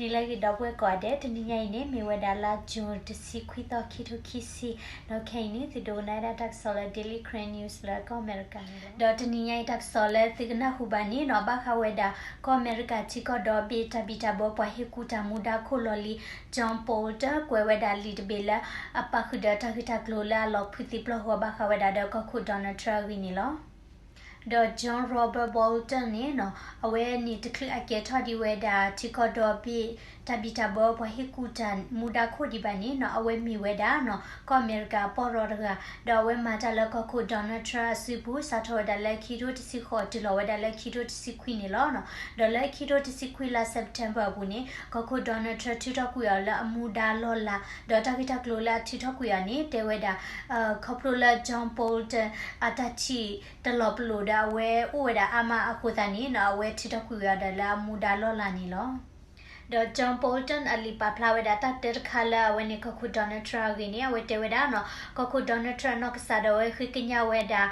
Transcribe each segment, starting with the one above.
နံၤလၢအဂ့ၤ ဒီပုၢ်ဝဲၢ်ကိးဂၤဒဲး, တနံၤညါအံၤန့ၣ် မ့ၢ်ဝဲဒၣ်လါ June တဆံခွံသီ ခံထိခံဆံ, ဒီးခဲအံၤန့ၣ် သုဒိကနၣ်ဝဲဒၣ်တၢ်ကစီၣ်လၢ Daily Karen News လၢကီၢ်အမဲရကၤန့ၣ်လီၤ. ဒီးတနံၤညါအံၤတၢ်ကစီၣ်လၢသုကနၢ်ဟူဘၣ်န့ၣ်နီၤ ဘၣ်ဃးဝဲဒၣ် ကီၢ်အမဲရကၤထံကီၢ်ဒီဘ့ၣ် တၢ်ဘံၣ်တၢ်ဘၢပှၤဟ့ၣ်ကူၣ်တၢ်မူဒါခိၣ်လီၢ်လံၤ John Bolton ကွဲးဝဲဒၣ်လံာ်တဘ့ၣ်လၢ အပာ်ဃုာ်ဒီးတၢ်ဂ့ၢ်တၢ်ကျိၤလၢအလီၤဖုးသံပျီၢ်ဃီ ဘၣ်ဃးဝဲဒၣ်ဒီးကီၢ်ခိၣ် Donald Trump အဂ့ၢ်န့ၣ်လီၤ. ဒီး John Robert Bolton န့ၣ်နီၤ အဝဲန့ၣ်တချုးအကဲထီၣ်ဒံးဝဲဒၣ် ထံကီၢ်ဒီဘ့ၣ် တၢ်ဘံၣ်တၢ်ဘၢပှၤဟ့ၣ်ကူၣ်တၢ်မူဒါခိၣ်ဒံးဘၣ်န့ၣ်နီၤ အဝဲမ့ၢ်ဝဲဒၣ်နီၤ ကီၢ်အမဲရကၤပီၢ်ရီတဂၤ, ဒီးအဝဲမၤတၢ်လၢကီၢ်ခိၣ် Donald Trump အစုပူၤ စးထီၣ်ဝဲဒၣ်လၢခံထိတဆံဃိး တုၤလီၤဝဲဒၣ်လၢခံထိတဆံခွံန့ၣ်လီၤ. ဒီးလၢခံထိတဆံခွံလါ September အပူၤန့ၣ် ကီၢ်ခိၣ် Donald Trump ထုးထီၣ်ကွံာ်အီၤလၢအမူဒါလီၢ်လၤ, ဒီးတၢ်ဂ့ၢ်တၢ်ကျိၤလၢအထုးထီၣ်ကွံာ်အီၤန့ၣ် တဲဝဲဒၣ် ခီဖျိလၢ John Bolton အတၢ်ထံၣ်တလီၤပလိာ်ဒီးအဝဲအိၣ်ဝဲဒၣ်အါမးအဃိသတးန့ၣ်နီၤ အဝဲထုးထီၣ်ကွံာ်ဝဲအီၤဒီးလၢအမူဒါလီၢ်လၤန့ၣ်လီၤ. ဒီး John Bolton အလံာ်ပာ်ဖျါဝဲဒၣ်တၢ်တဲတခါလၢအဝဲန့ၣ် ကီၢ်ခိၣ် Donald Trump အဂ့ၢ်န့ၣ် အဝဲတဲဝဲဒၣ်နီၤ ကီၢ်ခိၣ် Donald Trump နီၢ်ကစၢ်ဒီးအဝဲဃ့ကညးဝဲဒၣ်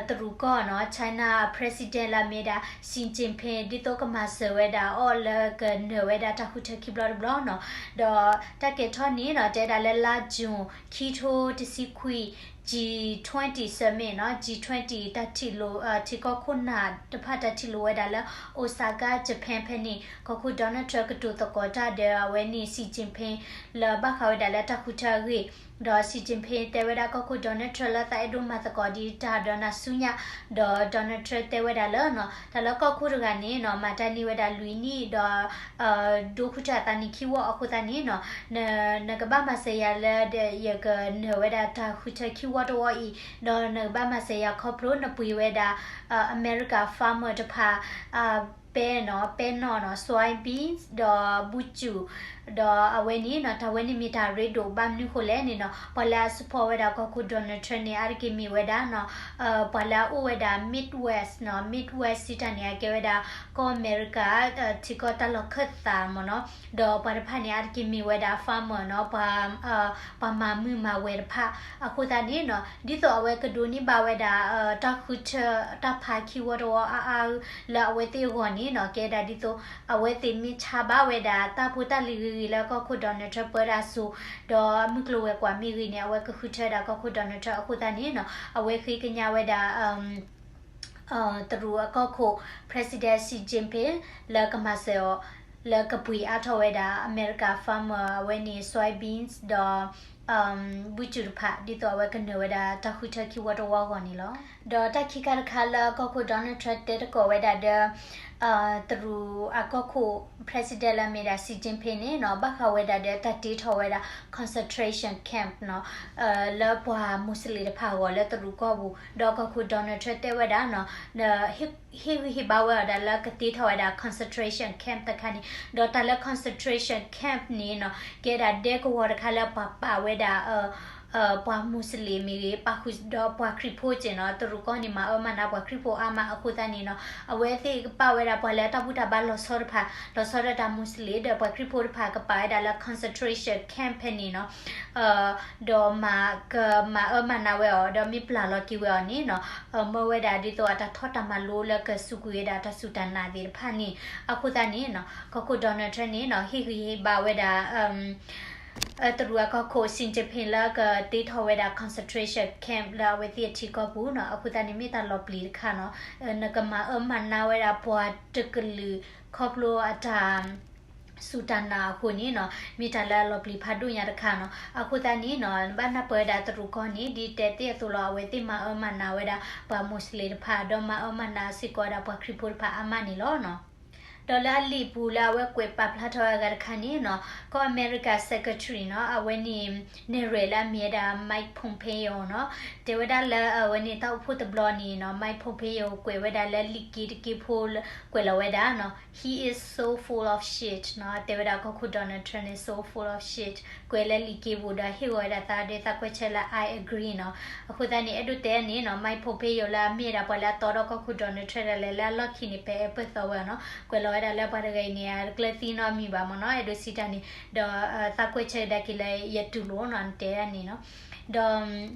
တရူးကီၢ်နီၤ China President လၢအမ့ၢ်ဒၣ် Xi Jinping ဒ်သိးကမၤစၢၤဝဲဒၣ်အီၤလၢကနၢၤဝဲဒၣ်တၢ်ဃုထၢခံဘျီတဘျီနီၤ. ဒီးတၢ်ကဲထီၣ်န့ၣ်နီၤ တဲဒၣ်လၢလါ June ခံထိတဆံခွံ G twenty summit နီၤ G twenty တၢ်ထံၣ်လိာ် ထံကီၢ်ခိၣ်နၢ်တဖၣ်တၢ်ထံၣ်လိာ်ဝဲဒၣ်လၢ Osaka Japan ဖဲန့ၣ် ကီၢ်ခိၣ် Donald Trump ကတိၤသကိးတၢ်ဒီးအဝဲန့ၣ် Xi Jinping လၢဘၣ်ဃးဝဲဒၣ်လၢတၢ်ဃုထၢအဂ့ၢ်, ဒီး Xi Jinping တဲဝဲဒၣ်ကီၢ်ခိၣ် Donald Trump လၢသးအဲၣ်ဒိးမၤသကိးဒံးတၢ်ဒီးနၤဆူညါ, ဒီး Donald Trump တဲဝဲဒၣ်လၢနီၤ တၢ်လၢကီၢ်ခိၣ်တဂၤန့ၣ်နီၤ မၤတၢ်န့ၢ်ဝဲဒၣ်လွံၢ်နံၣ်ဒီး ဒိဃုထၢအသးနံၣ်ခံဝီအဃိသတးန့ၣ်နီၤ နကဘၣ်မၤစၢၤယၤလၢယကနၢၤဝဲဒၣ်တၢ်ဃုထၢခံဝီတဝီအံၤ, ဒီးနကဘၣ်မၤစၢၤယၤခီဖျိနပှ့ၤဝဲဒၣ် America farmer တဖၣ် ပဲနီၤ ပဲနီၣ်နီၤ soybeans ဒီးဘူစူၣ်, ဒီးအဝဲန့ၣ်နီၤ တၢ်ဝဲန့ၣ်မ့ၢ်တၢ်ရ့ဒိၣ်ဘၣ်မနုၤဃိလဲၣ်န့ၣ်နီၤ ပှၤလၢအ support ဝဲဒၣ်ကီၢ်ခိၣ် Donald Trump န့ၣ် အါတက့ၢ်မ့ၢ်ဝဲဒၣ်နီၤ ပှၤလၢအအိၣ်ဝဲဒၣ် Midwest နီၤ Midwest စံးတၢ်န့ၣ် အကဲဝဲဒၣ် ကီၢ်အမဲရကၤ ထံကီၢ်တၢ်လီၢ်ခၢၣ်သးမ့ၢ်နီၤ, ဒီးပှၤတဖၣ်န့ၣ် အါတက့ၢ်မ့ၢ်ဝဲဒၣ် farmer နီၤ ပှၤမၤမုာ်မၤဝဲၤတဖၣ်, အဃိသတးန့ၣ်နီၤ ဒ်သိးအဝဲကဒိးန့ၢ်ဘၣ်ဝဲဒၣ် တၢ်ဃုထၢတၢ်ဖးခံဝီတဝီအါအါ လၢအဝဲသ့ၣ်အဂီၢ်န့ၣ်နီၤ ကဲဒၣ်ဒ်သိး အဝဲသ့ၣ်မ့ၢ်ဆါဘၣ်ဝဲဒၣ် တၢ်ဖိတၢ်လံၤဂ့ၤဂ့ၤလၢကီၢ်ခိၣ် Donald Trump ပၢဒၣ်စိၤ ဒီးမုၢ်ကျိၤဝဲၤကွာ်မ့ၢ်ဂ့ၤန့ၣ် အဝဲကဃုထၢဒၣ်ကီၢ်ခိၣ် Donald Trump အဃိသတးန့ၣ်နီၤ အဝဲဃ့ကညးဝဲဒၣ် တရူးအကီၢ်ခိၣ် President Xi Jinping လၢကမၤစၢၤအီၤ လၢကပှ့ၤအါထီၣ်ဝဲဒၣ် America farmer အဝဲန့ၣ် soybeans ဒီး ဘူစူၣ်တဖၣ် ဒ်သိးအဝဲကနၢၤဝဲဒၣ်တၢ်ဃုထၢခံဝီတဝီအဂီၢ်န့ၣ်လီၤ. ဒီးတၢ်ခံခါတခါလၢကီၢ်ခိၣ် Donald Trump တဲသကိးဝဲဒၣ်ဒီး တရူးအကီၢ်ခိၣ် President လၢအမ့ၢ်ဒၣ် Xi Jinping န့ၣ်နီၤ ဘၣ်ဃးဝဲဒၣ်ဒီးတၢ်တ့ထီၣ်ဝဲဒၣ် concentration camp နီၤ လၢပှၤမူစလ့ၣ်တဖၣ်အဂီၢ်လၢတရူးကီၢ်ပူၤ ဒီးကီၢ်ခိၣ် Donald Trump တဲဝဲဒၣ်နီၤ ဟ့ၣ်ဂံၢ်ဟ့ၣ်ဘါဝဲအီၤဒၣ်လၢကတ့ထီၣ်ဝဲဒၣ် concentration camp တခါန့ၣ် ဒီးတၢ်လၢ concentration camp န့ၣ်နီၤ ကဲဒၣ်ဒဲကဝီၤတခါလၢပှၤပာ်ဝဲဒၣ် ပှၤမူစလ့ၣ်မ့ၢ်ဂ့ၤ ပာ်ဃုာ်ဒီးပှၤခရံာ်ဖိက့နီၤ တရူးကီၢ်န့ၣ် မၤအၢမၤနးပှၤခရံာ်ဖိအါမးအဃိသတးန့ၣ်နီၤ အဝဲသ့ၣ်ကပာ်ဝဲဒၣ်ပှၤလၢတၢ်ဘူၣ်တၢ်ဘါလီၤဆီတဖၣ် လီၤဆီဒၣ်တၢ်မူစလ့ၣ် ဒီးပှၤခရံာ်ဖိတဖၣ်ကပာ်ဝဲဒၣ်လၢ concentration camp ဖဲန့ၣ်နီၤ ဒီးမၤကမၤအၢမၤနးဝဲအီၤ ဒီးမ့ၢ်ပျၢ်လီၤက့ၤဝဲအီၤန့ၣ်နီၤ မၢဝဲဒၣ်ဒ်သိးအတၢ်ထီၣ်တၢ်မၤလိလၢကစူးကွံာ်ဝဲဒၣ်တၢ်စူၢ်တၢ်နာ်သ့ၣ်တဖၣ်န့ၣ် အဃိသတးန့ၣ်နီၤ ကီၢ်ခိၣ် Donald Trump န့ၣ်နီၤ ဟ့ၣ်ဂံၢ်ဟ့ၣ်ဘါဝဲဒၣ် တရူးအကီၢ်ခိၣ် Xi Jinping လၢကတ့ထီၣ်ဝဲဒၣ် concentration camp လၢအဝဲသ့ၣ်အထံကီၢ်ပူၤနီၤ အဃိသတးန့ၣ်မ့ၢ်တၢ်လီၤပျံၤတခါနီၤ နကမၤအၢမၤနးဝဲဒၣ်ပှၤတကလုာ် ခီဖျိအတၢ် စူၢ်တၢ်နာ်အဃိန့ၣ်နီၤ မ့ၢ်တၢ်လၢအလီၤပျံၤဖးဒိၣ်ညါတခါနီၤ အဃိသတးန့ၣ်နီၤ နဘၣ်နၢ်ပၢၢ်ဝဲဒၣ်တရူးကီၢ်န့ၣ် ဒ်တဲသ့ၣ်အသိးလီၤ အဝဲသ့ၣ်မၤအၢမၤနးဝဲဒၣ် ပှၤမူစလ့ၣ်တဖၣ် ဒီးမၤအၢမၤနးစ့ၢ်ကီးဝဲဒၣ်ပှၤခရံာ်ဖိတဖၣ်အါမးန့ၣ်လီၤနီၤ ဒီးလၢအလံာ်ပူၤလၢအဝဲကွဲးပာ်ဖျါထီၣ်အဂၤတခါန့ၣ်နီၤ ကီၢ်အမဲရကၤ secretary နီၤ အဝဲန့ၣ် နဲၣ်ရွဲၣ်လၢအမ့ၢ်ဝဲဒၣ် Mike Pompeo နီၤ တဲဝဲဒၣ်လၢအဝဲန့ၣ်တၢ်အိၣ်ဖှိၣ်တဘျီန့ၣ်နီၤ Mike Pompeo ကွဲးဝဲဒၣ်လၢလံာ်က့တက့ဖိလၢ ကွဲးလီၤဝဲဒၣ်နီၤ he is so full of shit နီၤ တဲဝဲဒၣ်ကီၢ်ခိၣ် Donald Trump န့ၣ် so full of shit ကွဲးလၢလံာ်က့ပူၤဒီးဟ့ၣ်ဂီၤဝဲဒၣ်သးဒီးသးကွဲးဆၢလၢ I agree နီၤ အဃိသတးန့ၣ် အဲၣ်ဒိးတဲန့ၣ်နီၤ Mike Pompeo လၢအမ့ၢ်ဝဲဒၣ်ပှၤလၢအတီဒီးကီၢ်ခိၣ် Donald Trump ဒၣ်လဲာ်လၢအလီၢ်ခံန့ၣ် ပအဲၣ်ပၢၢ်သီဝဲအီၤနီၤ ကွဲးလီၤဝဲဒၣ်လၢပှၤတဂၤအံၤန့ၣ် အတကျၢၤသံနီတမံၤဘၣ်မ့ၢ်နီၤ အဲၣ်ဒိးစံးတၢ်န့ၣ် ဒီးသးကွဲးဆၢကဒါက့ၤလၢယတူၢ်လိာ်နီၤ နတဲဒၣ်န့ၣ်နီၤ ဒီး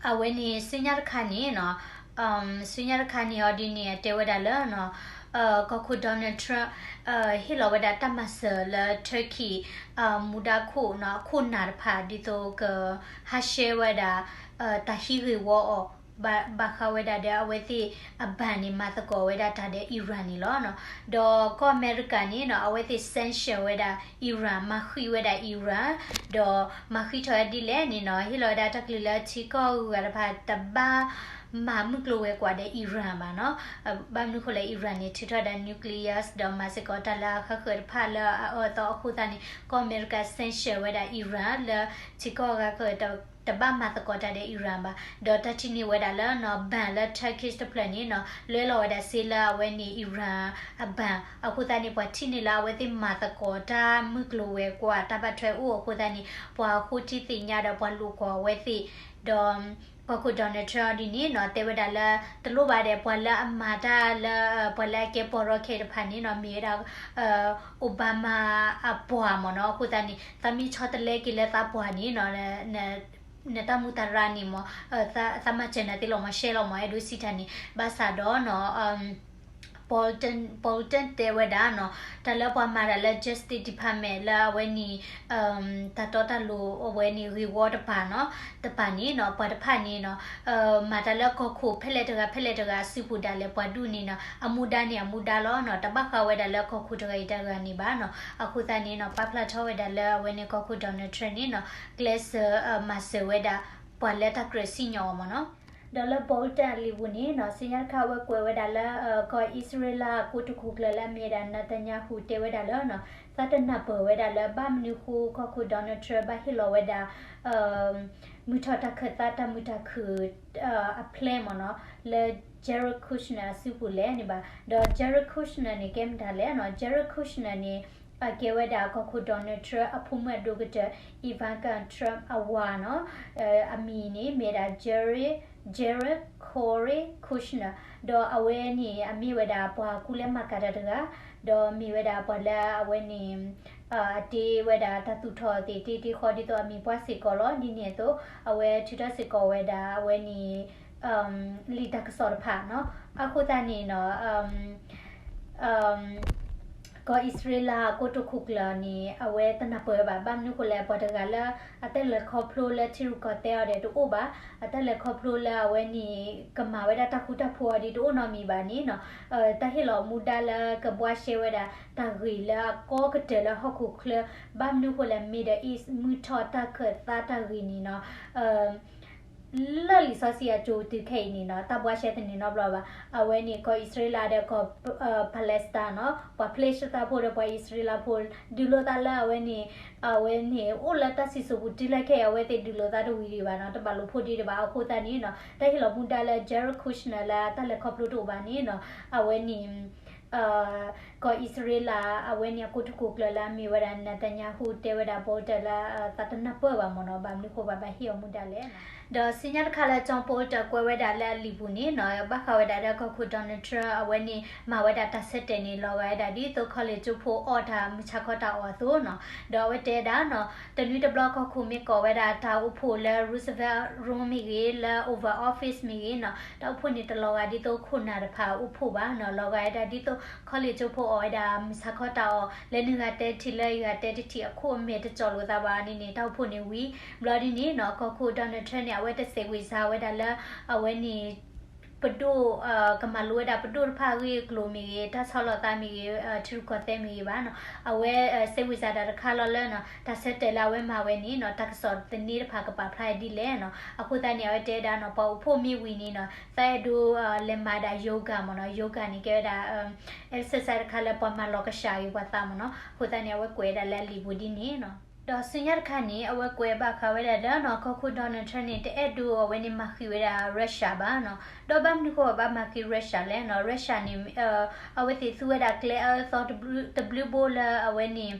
အဝဲန့ၣ် ဆူညါတခါန့ၣ်နီၤ, ဆူညါတခါန့ၣ်အီၤဒ်န့ၣ် အတဲဝဲဒၣ်လၢနီၤ, ကီၢ်ခိၣ် Donald Trump ဟ့ၣ်လီၤဝဲဒၣ်တၢ်မၤစၢၤလၢ Turkey မူဒါခိၣ်နီၤ အခိၣ်နၢ်တဖၣ် ဒ်သိးကဟးရှဲဝဲဒၣ် တၢ်ဟံးဂ့ၢ်ဝီအီၤ ဘၣ်ဃးဝဲဒၣ်ဒီးအဝဲသ့ၣ်အ ban န့ၣ် မၤသကိးဝဲဒၣ်တၢ်ဒီး Iran န့ၣ်လီၤ. ဒီးကီၢ်အမဲရကၤန့ၣ်နီၤ အဝဲသ့ၣ် sanction ဝဲဒၣ် Iran မၤဃံးဝဲဒၣ် Iran ဒီးမၤဃံးထီၣ်ဝဲဒ်လဲၣ်န့ၣ်နီၤ ဟ့ၣ်လီၤဝဲဒၣ်တၢ်ကလုၢ်လၢထံကီၢ်ဂၤတဖၣ်တဘၣ်မၤမုၢ်ကျိၤဝဲၤကွာ်ဒီး Iran ဘၣ်နီၤ. ဘၣ်မနုၤဃိလဲၣ် Iran န့ၣ် ထုးထီၣ်ဝဲဒၣ် nuclear ဒီးမၤစ့ၢ်ကီးတၢ်လၢအဃၣ်ဃၢၤတဖၣ်လၢအအၢအသီအဃိသတးန့ၣ် ကီၢ်အမဲရကၤ sanction ဝဲဒၣ် Iran လၢထံကီၢ်ဂၤဃၢၤ တဘၣ်မၤသကိးတၢ်ဒီး Iran ဘၣ်. ဒီးတၢ်ထံၣ်န့ၢ်ဝဲဒၣ်လၢနီၤ ban လၢ Turkish တဖျၢၣ်န့ၣ်နီၤ လဲလီၤဝဲဒၣ်စ့လၢအဝဲန့ၣ် Iran အ ban အဃိသတးန့ၣ် ပှၤထံၣ်န့ၢ်လၢအဝဲသ့ၣ်မၤသကိးတၢ်မုၢ်ကျိၤဝဲၤကွာ်တၢ်ဘၣ်ထွဲအိၣ်အဃိသတးန့ၣ် ပှၤဃိထံသ့ၣ်ညါဒီးပှၤလိာ်ကွီၢ်အဝဲသ့ၣ် ဒီးကီၢ်ခိၣ် Donald Trump ဒ်န့ၣ်နီၤ တဲဝဲဒၣ်လၢ တလိၣ်ဘၣ်ဒီး ပှၤလၢအမၤတၢ်လၢ ပှၤလၢအကဲပိာ်ရီခဲတဖၣ်န့ၣ်နီၤ မ့ၢ်ဝဲဒၣ် Obama အပှၤမ့ၢ်နီၤ အဃိသတးန့ၣ် သးမ့ၢ်ဆီတလဲက့ၤလၢသးပှၤန့ၣ်နီၤ နတၢ်မူးတၢ်ရၢ်န့ၣ်မ့ၢ် သးမၤစၢၤနၤသ့လီၤမ့ၢ် ရှဲလီၤမ့ၢ် အဲၣ်ဒိးစံးတၢ်န့ၣ် ဘၣ်ဆၣ်ဒီးနီၤ Bolton Bolton တဲဝဲဒၣ်နီၤ တၢ်လၢပှၤမၤတၢ်လၢ Justice Department လၢအဝဲန့ၣ် တၢ်တီတၢ်လိၤအဝဲန့ၣ်ဂ့ၢ်ဝီတပၤနီၤ တပၤန့ၣ်နီၤ ပှၤတဖၣ်န့ၣ်နီၤ မၤတၢ်လၢကီၢ်ခိၣ်ဖဲလဲၣ်တဂၤဖဲလဲၣ်တဂၤအစုပူၤဒၣ်လဲာ် ပှၤဒူၣ်န့ၣ်နီၤ အမူဒါန့ၣ်အမူဒါလီၤနီၤ တဘၣ်ဃးဝဲဒၣ်လၢကီၢ်ခိၣ်တဂၤအံၤတဂၤန့ၣ်ဘၣ်နီၤ အဃိသတးန့ၣ်နီၤ ပာ်ဖျါထီၣ်ဝဲဒၣ်လၢအဝဲန့ၣ်ကီၢ်ခိၣ် Donald Trump န့ၣ်နီၤ ကျဲးစၢးမၤစၢၤဝဲဒၣ် ပှၤလၢတၢ်ကြၢးစံၣ်ညီၣ်အီၤမ့ၢ်နီၤ ဒီးလၢ Bolton အလံာ်ပူၤန့ၣ်နီၤ ဆူညါတခါအဝဲကွဲးဝဲဒၣ်လၢ ကီၢ်အံၣ်စရ့လးအကိတိာ်ခိၣ်ကျၢၢ်လၢအမ့ၢ်ဝဲဒၣ် Netanyahu တဲဝဲဒၣ်လၢနီၤ သးတနၢ်ပၢၢ်ဝဲဒၣ်လၢ ဘၣ်မနုၤဃိကီၢ်ခိၣ် Donald Trump ဘၣ်ဟ့ၣ်လီၤဝဲဒၣ် မုၢ်ထီၣ်တၢ်ခၢၣ်သးတၢ်မုာ်တၢ်ခုၣ် အ plan မ့ၢ်နီၤ လၢ Jared Kushner အစုပူၤလဲၣ်န့ၣ်ဘၣ်. ဒီး Jared Kushner န့ၣ် ကဲမတၤလဲၣ်နီၤ Jared Kushner န့ၣ် အကဲဝဲဒၣ်ကီၢ်ခိၣ် Donald Trump အဖိမုၣ်အဒိၣ်ကတၢၢ် Ivanka Trump အဝၤနီၤ အမံၤန့ၣ် မ့ၢ်ဝဲဒၣ် Jared Jared Corey Kushner ဒီးအဝဲန့ၣ် အမ့ၢ်ဝဲဒၣ်ပှၤကူလဲၤမၤကၤတၢ်တဂၤ ဒီးမ့ၢ်ဝဲဒၣ်ပှၤလၢအဝဲန့ၣ် အတ့ဝဲဒၣ်တၢ်သူၣ်ထီၣ်သ့ၣ်တ့တ့ဃီဒ်သိးအမံၤပှၢ်စ့ၢ်ကီးလီၤ. ဒ်န့ၣ်အသိး အဝဲထုးထီၣ်စ့ၢ်ကီးဝဲဒၣ်အဝဲန့ၣ် လံာ်တၢ်ကစီၣ်တဖၣ်နီၤ. အဃိသတးန့ၣ်နီၤ ကီၢ်အံၣ်စရ့လးအကိတိာ်ခိၣ်ကျၢၢ်န့ၣ် အဝဲတနၢ်ပၢၢ်ဘၣ်. ဘၣ်မနုၤဃိလဲၣ် ပှၤတဂၤလၢအတၢ်လဲၤခီဖျိလၢထံရူၢ်ကီၢ်သဲးအီၤဒီးတအိၣ်ဘၣ်. အတၢ်လဲၤခီဖျိလၢအဝဲန့ၣ် ကမၤဝဲဒၣ်တၢ်ဃူတၢ်ဖိးအီၤဒ်တအိၣ်နီတမံၤဘၣ်န့ၣ်နီၤ တၢ်ဟ့ၣ်လီၤမူဒါလၢကဘှါရှဲဝဲဒၣ်တၢ်ဂ့ၢ်လၢအကီကတၢၢ်လၢဟီၣ်ခိၣ်ချၢ ဘၣ်မနုၤဃိလဲၣ် Middle East မုၢ်ထီၣ်တၢ်ခၢၣ်သးတၢ်ဂ့ၢ်န့ၣ်နီၤ လၢလံာ်စီဆှံအကၠိတုၤခဲအံၤန့ၣ်နီၤ တၢ်ဘှါရှဲတန့ၢ်နီတဘျီဘၣ်. အဝဲန့ၣ် ကီၢ်အံၣ်စရ့လးဒီးကီၢ် Palestine နီၤ ပှၤဖလ့ၡသးဖိဒီးပှၤအံၣ်စရ့လးဖိ ဒုးလိာ်သးလၢအဝဲန့ၣ် အဝဲန့ၣ် အိၣ်လၢတၢ်စံၣ်စိၤပူၤတုၤလၢခဲအံၤ အဝဲသ့ၣ်ဒုးလိာ်သးတဝံၤဒံးဘၣ်နီၤ တဘၣ်လိာ်ဖိးဒံးဒံးဘၣ်. အဃိသတးန့ၣ်နီၤ တၢ်ဟ့ၣ်လီၤမူဒါလၢ Jared Kushner လၢတၢ်လဲၤခီဖျိတအိၣ်ဘၣ်န့ၣ်နီၤ အဝဲန့ၣ် ကီၢ်အံၣ်စရ့လး အဝဲန့ၣ်အကိတိာ်ခိၣ်ကျၢၢ်လၢအမ့ၢ်ဝဲဒၣ် Netanyahu တဲဝဲဒၣ် Bolton လၢ သးတနၢ်ပၢၢ်ဘၣ်မ့ၢ်နီၤ ဘၣ်မနုၤဃိဘၣ်ဘၣ်ဟ့ၣ်အီၤမူဒါလဲၣ်. ဒီးဆူညါတခါလၢ John Bolton ကွဲးဝဲဒၣ်လၢအလံာ်ပူၤန့ၣ်နီၤ ဘၣ်ဃးဝဲဒၣ်ဒီးကီၢ်ခိၣ် Donald Trump အဝဲန့ၣ် မၤဝဲဒၣ်တၢ်ဆၢတဲာ်န့ၣ် လီၤဂာ်ဝဲဒၣ်ဒ်သိး college ကၠိဖိအီၣ်တၢ်မုၢ်ဆါခီတၢ်အီၣ်အသိးနီၤ. ဒီးအဝဲတဲဒၣ်နီၤ တနွံတဘျီကီၢ်ခိၣ်မ့ၢ်ကိးဝဲဒၣ်တၢ်အိၣ်ဖှိၣ်လၢ Roosevelt Room မ့ၢ်ဂ့ၤ လၢ Oval Office မ့ၢ်ဂ့ၤနီၤ တၢ်အိၣ်ဖှိၣ်န့ၣ်တလီၤဂာ်ဒ်သိးခိၣ်နၢ်တဖၣ်အအိၣ်ဖှိၣ်ဘၣ်နီၤ လီၤဂာ်ဝဲဒၣ်ဒ်သိး college ကၠိဖိအီၣ်ဝဲဒၣ်မုၢ်ဆါခီတၢ်အီၣ် လၢနဂၤတဲတထံၣ်လၢယဂၤတဲတထံၣ်အခိၣ်အမဲာ်တကၠီၣ်လိာ်သးဘၣ်န့ၣ်န့ၣ် တၢ်အိၣ်ဖှိၣ်န့ၣ်ဝံၤ ဘျီဒ်န့ၣ်နီၤ ကီၢ်ခိၣ် Donald Trump န့ၣ် အဝဲတစဲးဝံၤစါဝဲဒၣ်လၢ အဝဲန့ၣ် ပဒိၣ် ကမၤလိဝဲဒၣ်ပဒိၣ်တဖၣ်အဂ့ၢ်အကျိၤမ့ၢ်ဂ့ၤ တၢ်ဆီၣ်လီၤသးမ့ၢ်ဂ့ၤ ထံရူၢ်ကီၢ်သဲးမ့ၢ်ဂ့ၤဘၣ်နီၤ အဝဲစဲးဝံၤစါတၢ်တခါလီၤလၢနီၤ တၢ်ဆၢတဲာ်လၢအဝဲမၤဝဲန့ၣ်နီၤ တၢ်ကစီၣ်သန့တဖၣ်ကပာ်ဖျါဒ်လဲၣ်နီၤ အဃိသတးန့ၣ် အဝဲတဲဒၣ်နီၤ ပှၤအိၣ်ဖှိၣ်မ့ၢ်ဝံၤန့ၣ်နီၤ သးအဲၣ်ဒိးလဲၤမၤဒၣ် yoga မ့ၢ်နီၤ yoga န့ၣ်ကဲဝဲဒၣ် exercise တခါလၢပှၤမၤလီၤကဆှီက့ၤပှၤသးမ့ၢ်နီၤ အဃိသတးန့ၣ် အဝဲကွဲးဒၣ်လၢအလံာ်ပူၤဒ်န့ၣ်နီၤ ဒီးဆူညါတခါန့ၣ် အဝဲကွဲးဘၣ်ဃးဝဲဒၣ်လၢနီၤ ကီၢ်ခိၣ် Donald Trump န့ၣ် တအဲၣ်ဒိးအဝဲန့ၣ်မၤဃံးဝဲဒၣ် Russia ဘၣ်နီၤ ဒီးဘၣ်မနုၤဃိဘၣ်မၤဃံး Russia လဲၣ်နီၤ Russia န့ၣ် အဝဲသ့ၣ်သူဝဲဒၣ်ကျဲအၢအသီတဘျုးဘိလၢအဝဲန့ၣ်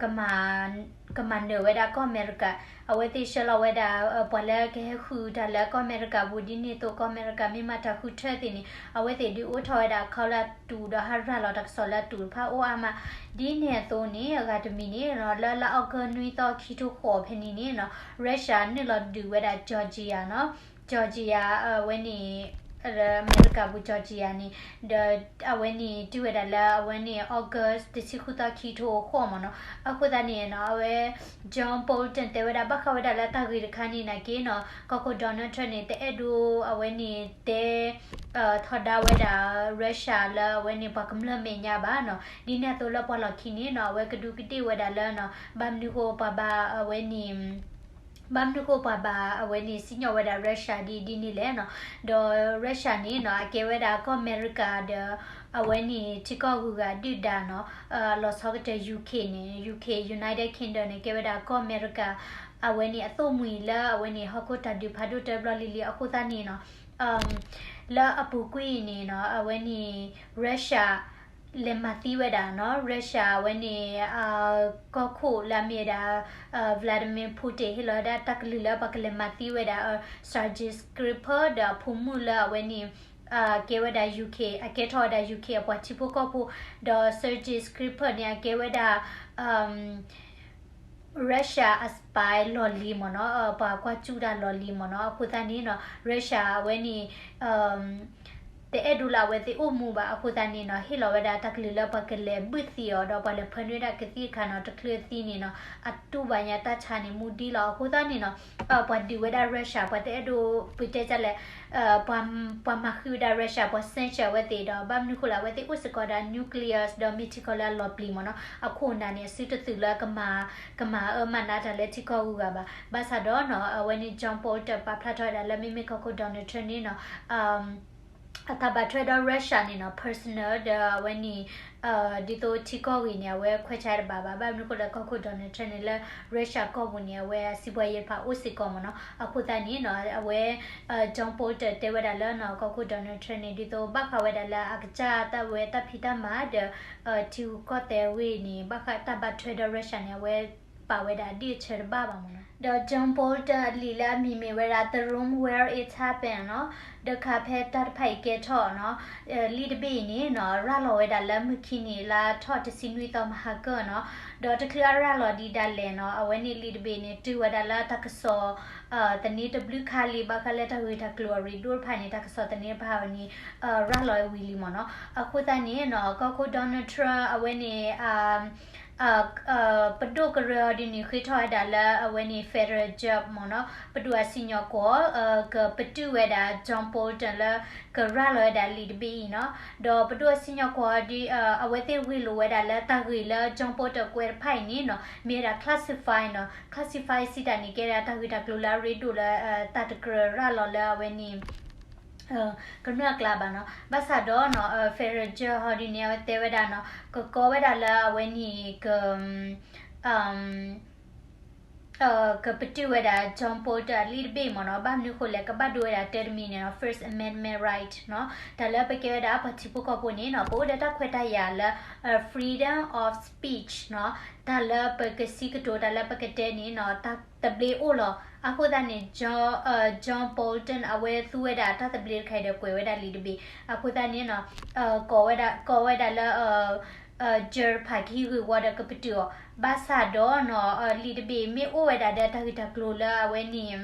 ကမၤနၢၤဝဲဒၣ်ကီၢ်အမဲရကၤ အဝဲသ့ၣ်ဆှၢလီၤဝဲဒၣ် ပှၤလၢကဟဲဃုာ်တၢ်လၢကီၢ်အမဲရကၤပူၤဒ်န့ၣ်အသိး ကီၢ်အမဲရကၤမ့ၢ်မၤတၢ်ဃုထၢသ့ၣ်န့ၣ် အဝဲသ့ၣ်ဒုးအိၣ်ထီၣ်ဝဲဒၣ်အခီလၢအတူာ်ဒီးဟးရၤလီၤတၢ်ကစီၣ်လၢအတူာ်တဖၣ်အိၣ်အါမး ဒ်န့ၣ်အသိးန့ၣ် အဂၤတမံၤန့ၣ် လၢလါအီကူးနွံသီခံထိဃိးဖဲန့ၣ်န့ၣ်နီၤ Russia နုာ်လီၤဒုးဝဲဒၣ် Georgia နီၤ Georgia အဝဲန့ၣ် လၢအမဲရကၤပူၤ Georgia န့ၣ်, ဒီးအဝဲန့ၣ် တုၤဝဲဒၣ်လၢအဝဲန့ၣ် August တဆံဃုသီ ခံကထိဃိးမ့ၢ်နီၤ. အဃိသတးန့ၣ်နီၤ အဝဲ John Bolton တဲဝဲဒၣ် ဘၣ်ဃးဝဲဒၣ်လၢတၢ်ဂ့ၢ်တခါန့ၣ်နာ်က့နီၤ ကီၢ်ခိၣ် Donald Trump န့ၣ် တအဲၣ်ဒိးအဝဲန့ၣ်တဲ ထီဒါဝဲဒၣ် Russia လၢအဝဲန့ၣ် ပှၤကမျၢၢ်မဲာ်ညါဘၣ်နီၤ. ဒ်န့ၣ်အသိးလၢပှၤလီၢ်ခံန့ၣ်နီၤ အဝဲကဒူးကဒ့ၣ်ဝဲဒၣ်လၢနီၤ ဘၣ်မနုၤဃိပှၤဘၣ်အဝဲန့ၣ် ဘၣ်မနုၤဃိပှၤဘၣ်အဝဲန့ၣ် စံၣ်ညီၣ်ဝဲဒၣ် Russia ဒ်ဒ်န့ၣ်လဲၣ်နီၤ. ဒီး Russia န့ၣ်နီၤ အကဲဝဲဒၣ်ကီၢ်အမဲရကၤဒီး အဝဲန့ၣ် ထံကီၢ်ဂုၤဂၤဒုၣ်ဒါနီၤ လီၤဆီကတၢၢ် UK န့ၣ် UK United Kingdom န့ၣ် ကဲဝဲဒၣ်ကီၢ်အမဲရကၤ အဝဲန့ၣ်အသိၣ်မှံၤလၢအဝဲန့ၣ် ဟီၣ်ခိၣ်တၢ်ဒုးဖးဒိၣ်တဘျီလံၤလံၤ အဃိသတးန့ၣ်နီၤ လၢအပူၤကွံာ်အံၤန့ၣ်နီၤ အဝဲန့ၣ် Russia လဲၤမၤသံဝဲဒၣ်နီၤ Russia အဝဲန့ၣ် ကီၢ်ခိၣ်လၢအမ့ၢ်ဝဲဒၣ် Vladimir Putin ဟ့ၣ်လီၤဝဲဒၣ်တၢ်ကလုၢ်လၢပှၤကလဲၤမၤသံဝဲဒၣ် Sergei Skripal ဒီးအဖိမုၣ်လၢအဝဲန့ၣ် ကဲဝဲဒၣ် UK အကဲထီၣ်ဝဲဒၣ် UK အပှၤထံဖိကီၢ်ဖိ ဒီး Sergei Skripal န့ၣ် အကဲဝဲဒၣ် Russia အ spy လီၢ်လံၤမ့ၢ်နီၤ ပှၤကွၢ်စူၣ်တၢ်လီၢ်လံၤမ့ၢ်နီၤ. အဃိသတးန့ၣ်နီၤ Russia အဝဲန့ၣ် တအဲၣ်ဒိးလၢအဝဲသ့ၣ်အိၣ်မူဘၣ်. အဃိသတးန့ၣ်နီၤ ဟ့ၣ်လီၤဝဲဒၣ်တၢ်ကလုၢ်လၢပှၤကလဲၤဘုၣ်သံအီၤ ဒီးပှၤလဲၤဖၢနုာ်ဝဲဒၣ်ကသံၣ်အခါနီၤ တချုးသံန့ၣ်နီၤ အတူၢ်ဘၣ်ညါတၢ်ဆါန့ၣ် မူဒံးလီၤ. အဃိသတးန့ၣ်နီၤ ပှၤဒုးဝဲဒၣ် Russia ပှၤတအဲၣ်ဒိး ပတဲဒ်လဲၣ် ပှၤမၤဃံးဝဲဒၣ် Russia ပှၤ sanction အဝဲသ့ၣ်ဒီး ဘၣ်မနုၤဃိလဲၣ် အဝဲသ့ၣ်အိၣ်စ့ၢ်ကီးဒၣ် nuclear ဒီးမ့ၢ်ထံကီၢ်လၢအလီၤပျံၤမ့ၢ်နီၤ အခိၣ်အနၢ်န့ၣ် အစုတသုးလၢ ကမၤအၢမၤနးတၢ်လၢထံကီၢ်ဂုၤဂၤဘၣ်. ဘၣ်ဆၣ်ဒီးနီၤ အဝဲန့ၣ် John Bolton ပာ်ဖျါထီၣ်ဝဲဒၣ်လၢ မ့မ့ၢ်ကီၢ်ခိၣ် Donald Trump န့ၣ်နီၤ အတၢ်ဘၣ်ထွဲဒီး Russia န့ၣ်နီၤ personal ဒီးအဝဲန့ၣ် ဒ်သိးထံကီၢ်ဂ့ၤန့ၣ် အဝဲခွဲးဆါတဘၣ်ဘၣ်. ဘၣ်မနုၤဃိလဲၣ် ကီၢ်ခိၣ် Donald Trump န့ၣ်လၢ Russia ကီၢ်ပူၤန့ၣ် အဝဲအစံးပှၤယဲၢ်တဖၣ်အိၣ်စ့ၢ်ကီးမ့ၢ်နီၤ. အဃိသတးန့ၣ်နီၤ အဝဲ John Bolton တဲဝဲဒၣ်လၢနီၤ ကီၢ်ခိၣ် Donald Trump န့ၣ် ဒ်သိးဘၣ်ဃးဝဲဒၣ်လၢအကစၢ်တၢ်ဝဲတၢ်ဖံးတၢ်မၤဒီး ထံဂုၤကီၢ်သဲးဝ့ၢ်န့ၣ် ဘၣ်ဃးတၢ်ဘၣ်ထွဲဒီး Russia န့ၣ် အဝဲပာ်ဝဲဒၣ်ဒ်အဆၢတဘၣ်ဘၣ်မ့ၢ်နီၤ. ဒီး John Bolton အလံာ်လၢအမံၤမ့ၢ်ဝဲဒၣ် The Room Where It Happened နီၤ ဒီးခါဖဲတၢ်တဖၣ်အံၤကဲထီၣ်နီၤ လံာ်တဘ့ၣ်အံၤန့ၣ်နီၤ ရၤလီၤဝဲဒၣ်လၢမုၢ်ခံနံၤလါထီၣ်တဆံနွံသီမဟါကၢၢ်နီၤ ဒီးတချုးအရၤလီၤဒံးဒၣ်လဲာ်နီၤ အဝဲန့ၣ်လံာ်တဘ့ၣ်န့ၣ် တုၤဝဲဒၣ်လၢတၢ်ကစီၣ် သန့တဘျုးခါလံ ဘၣ်ဃးလၢတၢ်ဂ့ၢ်တၢ်ကျိၤအရ့ဒိၣ်တဖၣ်န့ၣ် တၢ်ကစီၣ်သန့တဖၣ်ဝဲန့ၣ် ရၤလီၤဝံၤလံမ့ၢ်နီၤ. အဃိသတးန့ၣ်နီၤ ကီၢ်ခိၣ် Donald Trump အဝဲန့ၣ် ပဒိၣ်ကရၢအီၤဒ်န့ၣ် ဃ့ထီၣ်ဝဲဒၣ်လၢအဝဲန့ၣ် federal judge မ့ၢ်နီၤ ပဒိၣ်အစံၣ်ညီၣ်ကွီၢ် ကပတုာ်ဝဲဒၣ် John Bolton လၢကရၤလီၤဝဲဒၣ်လံာ်တဘ့ၣ်အံၤနီၤ. ဒီးပဒိၣ်အစံၣ်ညီၣ်ကွီၢ်ဒ် အဝဲသ့ၣ်ဂ့ၢ်လိာ်ဝဲဒၣ်လၢတၢ်ဂ့ၢ်လၢ John Bolton ကွဲးတဖၣ်အံၤန့ၣ်နီၤ မ့ၢ်ဝဲဒၣ် classify နီၤ classify စံးတၢ်န့ၣ် ကဲဒၣ်တၢ်ဂ့ၢ်တၢ်ကျိၤလၢအရ့ဒိၣ်လၢ တၢ်တကြၢးရၤလီၤလၢအဝဲန့ၣ် ကမျၢၢ်အကျါဘၣ်နီၤ. ဘၣ်ဆၣ်ဒီးနီၤ federal judge ဟီဒ်န့ၣ် အဝဲတဲဝဲဒၣ်နီၤ ကကိးဝဲဒၣ်လၢအဝဲန့ၣ် က ကပတုာ်ဝဲဒၣ် John Bolton အလံာ်တဘ့ၣ်မ့ၢ်နီၤ. ဘၣ်မနုၤဃိလဲၣ် ကဘၣ်ဒိဝဲဒၣ်တၢ်တမံၤန့ၣ်နီၤ First Amendment right နီၤ. တၢ်လၢပကဲဝဲဒၣ်ပှၤထံဖိကီၢ်ဖိန့ၣ်နီၤ ပအိၣ်ဒီးတၢ်ခွဲးတၢ်ယာ်လၢ freedom of speech နီၤ. တၢ်လၢပကစံးကတိၤ တၢ်လၢပကတဲန့ၣ်နီၤ တၢ်သဘျ့အိၣ်လီၤ. အဃိသတးန့ၣ် John Bolton အဝဲသူဝဲဒၣ်တၢ်သဘျ့တခါအံၤဒီးကွဲးဝဲဒၣ်လံာ်တဘ့ၣ်. အဃိသတးန့ၣ်နီၤ ကိးဝဲဒၣ် ကိးဝဲဒၣ်လၢ judge တဖၣ်ကဟံးဂ့ၢ်ဝီဒီးကပတုာ်အီၤ. ဘၣ်ဆၣ်ဒီးနီၤ လံာ်တဘ့ၣ်မ့ၢ်အိၣ်ဝဲဒၣ်ဒီးတၢ်ဂ့ၢ်တၢ်ကျိၤလၢအဝဲန့ၣ်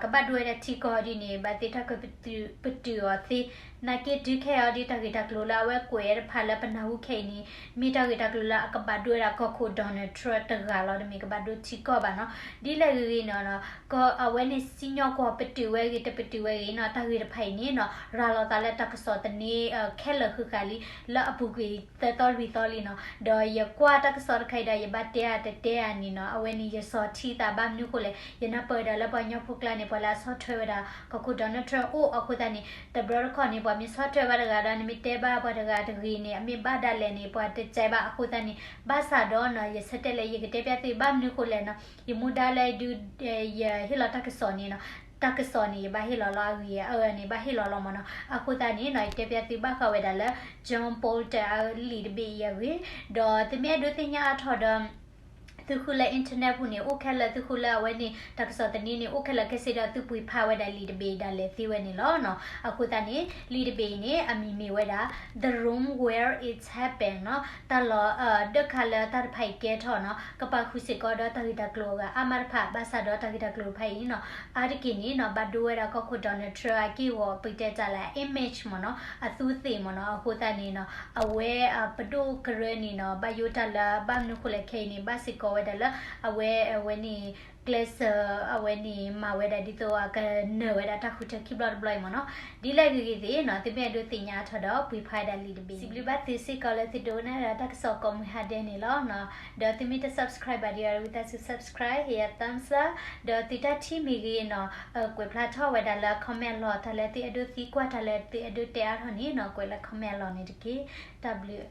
ကဘၣ်ဒိဝဲဒၣ်ထံကီၢ်ဒ်န့ၣ် ဘၣ်သ့ၣ်တၢ်ကပတုာ်အီၤသ့. နာ်က့တုၤခဲအံၤဒ်တၢ်ဂ့ၢ်တၢ်ကျိၤလၢအဝဲကွဲးတဖၣ်လၢပနၢ်ဟူခဲအံၤန့ၣ် မ့ၢ်တၢ်ဂ့ၢ်တၢ်ကျိၤလၢအကဘၣ်ဒိဝဲဒၣ်ကီၢ်ခိၣ် Donald Trump တဂၤလီၤ. တမ့ၢ်ကဘၣ်ဒိထံကီၢ်ဘၣ်နီၤ. ဒ်လဲၣ်ဂ့ၤဂ့ၤနီၤ အဝဲန့ၣ်စံၣ်ညီၣ်ကွီၢ်ပတုာ်ဝဲဂ့ၤ တပတုာ်ဝဲဂ့ၤနီၤ တၢ်ဂ့ၢ်တဖၣ်အံၤန့ၣ်နီၤ ရၤလီၤသးလၢတၢ်ကစီၣ်သန့ ခဲလၢာ်ဃုာ်ဃာ်လံ လၢအပူၤကွံာ်သၢသီလွံၢ်သီလံနီၤ. ဒီးယကွၢ်တၢ်ကစီၣ်တခါအံၤဒီး ယဘၣ်တဲအါတတဲအါန့ၣ်နီၤ အဝဲန့ၣ် ယစီၤထံသး ဘၣ်မနုၤဃိလဲၣ် ယနၢ်ပၢၢ်ဝဲဒၣ်လၢပှၤကညီဖိကျါန့ၣ် ပှၤလၢအဆီၣ်ထွဲဝဲဒၣ် ကီၢ်ခိၣ် Donald Trump အိၣ်အဃိသတးန့ၣ် တဘျီတခီၣ်န့ၣ် ပှၤမ့ၢ်ဆီၣ်ထွဲဘၣ်တဂၤဒီး နမ့ၢ်တဲဘၣ်ပှၤတဂၤတဂ့ၤန့ၣ် အမ့ၢ်ဘၣ်ဒၣ်လဲာ်န့ၣ် ပှၤတစဲးဘၣ်အဃိသတးန့ၣ် ဘၣ်ဆၣ်ဒီးနီၤ ယဆၢတဲာ်လၢယကတဲပျၢ်သု ဘၣ်မနုၤဃိလဲၣ်နီၤ ယမူဒါလၢဒုး ယဟ့ၣ်လီၤတၢ်ကစီၣ်န့ၣ်နီၤ တၢ်ကစီၣ်န့ၣ် ယဘၣ်ဟ့ၣ်လီၤလီၤ အဂ့ၢ်အအၢန့ၣ် ဘၣ်ဟ့ၣ်လီၤလီၤမ့ၢ်နီၤ. အဃိသတးန့ၣ်နီၤ ယတဲပျၢ်သုဘၣ်ဃးဝဲဒၣ်လၢ John Bolton အလံာ်တဘ့ၣ်အံၤအဂ့ၢ် ဒီးသုမ့ၢ်အဲၣ်ဒိးသ့ၣ်ညါအါထီၣ်ဒီး သုဃုလၢ internet ပူၤန့ၣ် အိၣ်ခဲလၢာ် သုဃုလၢအဝဲန့ၣ် တၢ်ကစီၣ်သန့န့ၣ် အိၣ်ခဲလၢာ်ခဲဆ့ဒီး သုပှ့ၤဖးဝဲဒၣ်လံာ်တဘ့ၣ်ဒၣ်လဲာ်သ့ဝဲန့ၣ်လီၤနီၤ. အဃိသတးန့ၣ် လံာ်တဘ့ၣ်အံၤန့ၣ် အမံၤမ့ၢ်ဝဲဒၣ် The Room Where It Happened နီၤ. တၢ်လီၢ် ဒၢးခါလၢတၢ်တဖၣ်အံၤကဲထီၣ်နီၤ ကပာ်ဃုာ်စ့ၢ်ကီးဒီးတၢ်ဂ့ၢ်တၢ်ကျိၤအဂၤအါမးတဖၣ် ဘၣ်ဆၣ်ဒီးတၢ်ဂ့ၢ်တၢ်ကျိၤတဖၣ်အံၤနီၤ အါတက့ၢ်န့ၣ်နီၤ ဘၣ်ဒိဝဲဒၣ်ကီၢ်ခိၣ် Donald Trump အက့ၢ်အဂီၤ ပကတဲတၢ်လၢ image မ့ၢ်နီၤ အသူးသ့ၣ်မ့ၢ်နီၤ. အဃိသတးန့ၣ်နီၤ အဝဲအပဒိၣ်ကရၢန့ၣ်နီၤ ဘၣ်ယိၣ်တၢ်လၢ ဘၣ်မနုၤဃိလဲၣ်ခဲအံၤန့ၣ် ဘၣ်စ့ၢ်ကီးဝဲဒၣ်လၢ အဝဲ အဝဲန့ၣ် ကျဲးစၢး အဝဲန့ၣ် မၤဝဲဒၣ်ဒ်သိးအကနၢၤဝဲဒၣ်တၢ်ဃုထၢခံဘျီတဘျီအံၤမ့ၢ်နီၤ. ဒ်လဲၣ်ဂ့ၤဂ့ၤသ့ၣ်နီၤ သုမ့ၢ်အဲၣ်ဒိးသ့ၣ်ညါအါထီၣ်ဒီး ပှ့ၤဖးဝဲဒၣ်လံာ်တဘ့ၣ်န့ၣ်. စံးဘျုးဘၣ်သုစ့ၢ်ကီးလၢသုဒိကနၣ်ဒီးတၢ်ကစီၣ်ကိးမုၢ်ဟါဒဲးန့ၣ်လီၤ. ဒီးသုမ့ၢ်တ subscribe ဘၣ်ဒီး ဝံသးစူၤ subscribe ဟ့ၣ်ယၤ thumbs up ဒီးသုတၢ်ထံၣ်မ့ၢ်ဂ့ၤနီၤ ကွဲးဖျါထီၣ်ဝဲဒၣ်လၢ comment အလီၢ် တၢ်လၢသုအဲၣ်ဒိးသံကွၢ် တၢ်လၢသုအဲၣ်ဒိးတဲအါထီၣ်န့ၣ်နီၤ ကွဲးလၢ comment အလီၢ်န့ၣ်တက့ၢ်. တၢ်ဘျုး